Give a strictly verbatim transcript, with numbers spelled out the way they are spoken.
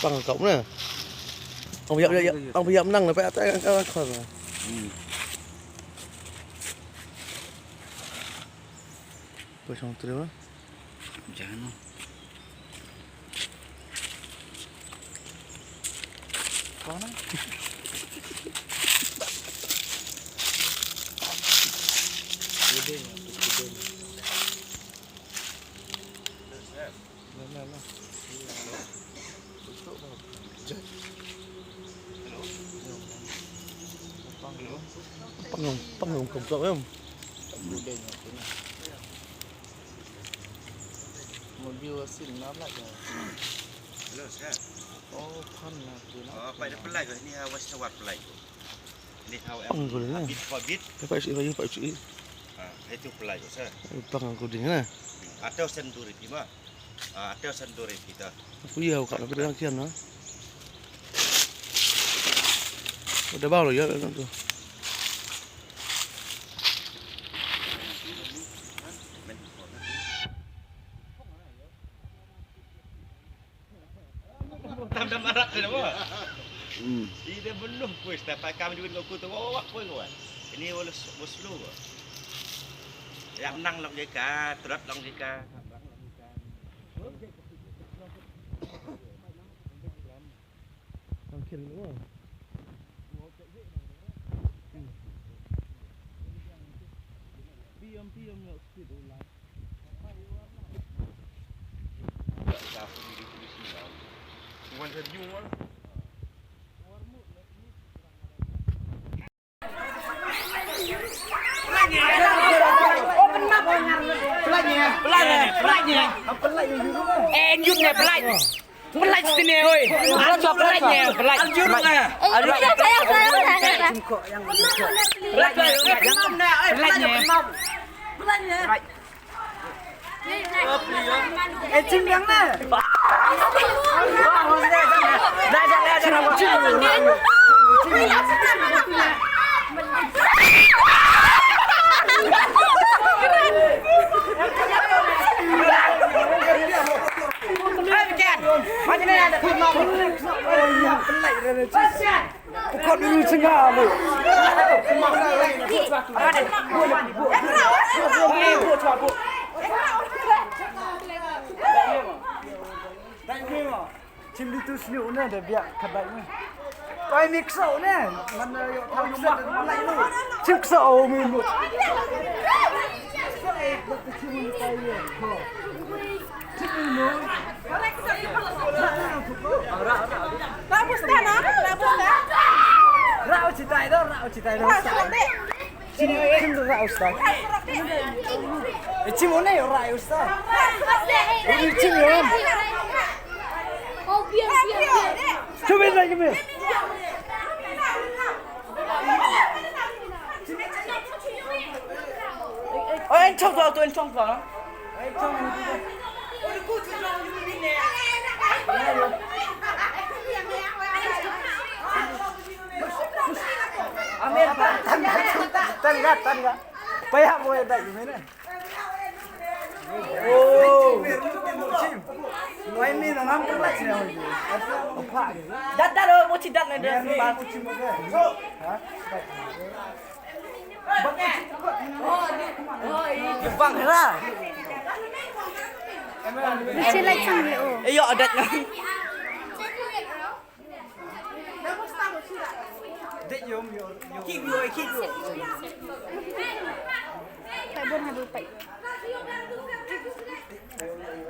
Pang kau na. Ang biap, biap, biap, ang biap nang na, pa, ta, ka, ka, ka, ka. Hmm. Poi song tri ba? Jangan. Kau na? Udah, udah. Lah, lah, lah. Pang, pang, pang, pang, pang. Mobil sin na pla ya. Hello, sir. Oh, phan na tu na. Oh, apa ada pelai ko? Ini ha, was tawar pelai ko. Ini ha, em, pang ko ni. Habit, habit. Ya, pa si, pa si. Ah, itu pelai ko, sir. Pang ko ding na. Atau senduri, ma. Ah, atau senduri kita. Aku ya, ka na pidang kian na. Udah bau lo ya, tu. Tam tam arak tu, mo. Hmm. Ida belum kuis, tapi kami juga nggak kutu, wak, wak, kuis, kuis. Ini walau s-, bos lu. Ya, menang long jika, terat long jika. Tang kiri ni, wah. Hmm. Piam, piam, nak speed ulang. Wan sa jung, wah. Pelai ne, pelai ne, pelai ne. Eh, en yut ne, pelai. Pelai sini, oi. Pelai ne, pelai. Pelai. Pelai ne. Pelai ne. Eh, chim biang na. Pukot dulu cengah lu. Chim di tu sini une de biak kadai ne. Oi, mix ne. Mana yo tau set lai lu. Chim kso o mi mu. Rau chitai do, rau chitai do. Chim, chim do rau chitai. Eh, chim one yo rau chitai. Uri chim yo. Chum in lai kami. Oh, en chong tu, en chong tu. Amen. Tangga, tangga. Paya mo ya dai mena. Oh. Wai mi na nam pelai ne. Apa? Dat, dat, oh, mochi dat ne, dat. Ha? Bang ra. Mochi lai sang ne, oh. Eh, yo, dat ne. Dek yo, yo, yo. Keep yo, keep yo. Pai bon ha du pai.